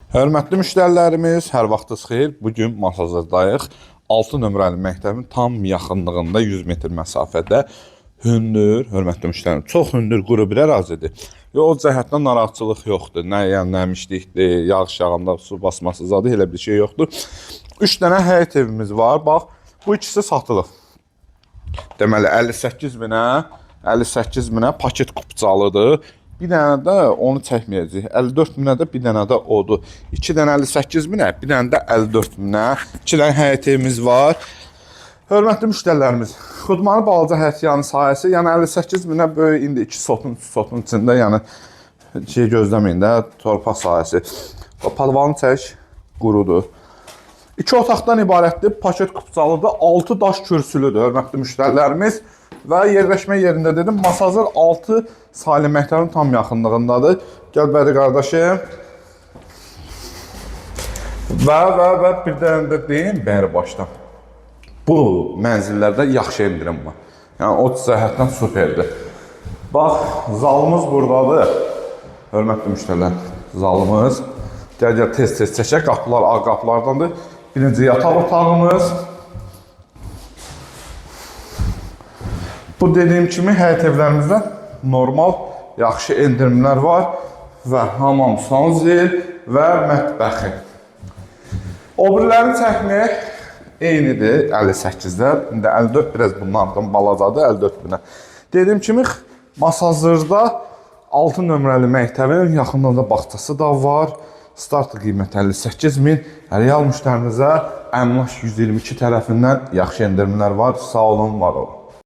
Hörmətli müştərilərimiz, hər vaxtınız xeyir. Bu gün Masazırdayıq. 6 nömrəli məktəbin tam yaxınlığında 100 metr məsafədə hündür, hörmətli müştərilər, çox hündür quru bir ərazidir. Və o cəhətdən narahatçılıq yoxdur. Nə yəni nəmişlikdir, yağış yağanda su basması zadı elə bir şey yoxdur. 3 dənə həyət evimiz var. Bax, bu ikisi satılıb. Deməli 58 minə, 58 minə paket kupçalıdır. Bir dənə də onu çəkməyəcəyik. 54 minə də bir dənə də odur. 2 dənə 58 minə, bir dənə də 54 minə. 2 dənə həyət evimiz var. Hörmətli müştərilərimiz, Xudmanı balaca həyətyanı sahəsi, yəni 58 minə böyük indi 2 sotun, 3 sotun içində, yəni şey gözləməyin də, torpaq sahəsi. O Padvalını çək, qurudur. İki otaqdan ibarətdir, paket kupçalıdır, 6 daş kürsülüdür, hörmətli müştərilərimiz. Və yerləşmə yerində dedim, Masazır 6 Salim məktəbinin tam yaxınlığındadır. Gəl bəri qardaşım. Və bir dənə də deyim bəri başdan. Bu mənzillərdə yaxşı endirim var. Yəni o cəhətdən superdir. Bax, zalımız burdadır. Hörmətli müştərilər, zalımız. Gəl gəl tez-tez çəkək. Qapılar ağ qapılardandır. Birinci yataq otağımız. Bu dediyim kimi həyət evlərimizdə normal yaxşı endirimlər var və hamam sanzil və mətbəxi. O birilərini çəkməyək. Eynidir 58-də. İndi 54 biraz bunlardan balacadır 54 minə. Dediyim kimi Masazırda 6 nömrəli məktəbin yaxınlığında bağçası da var. Start qiyməti 58 min. Real müştərimizə Əmlak 122 tərəfindən yaxşı endirimlər var. Sağ olun, var olun.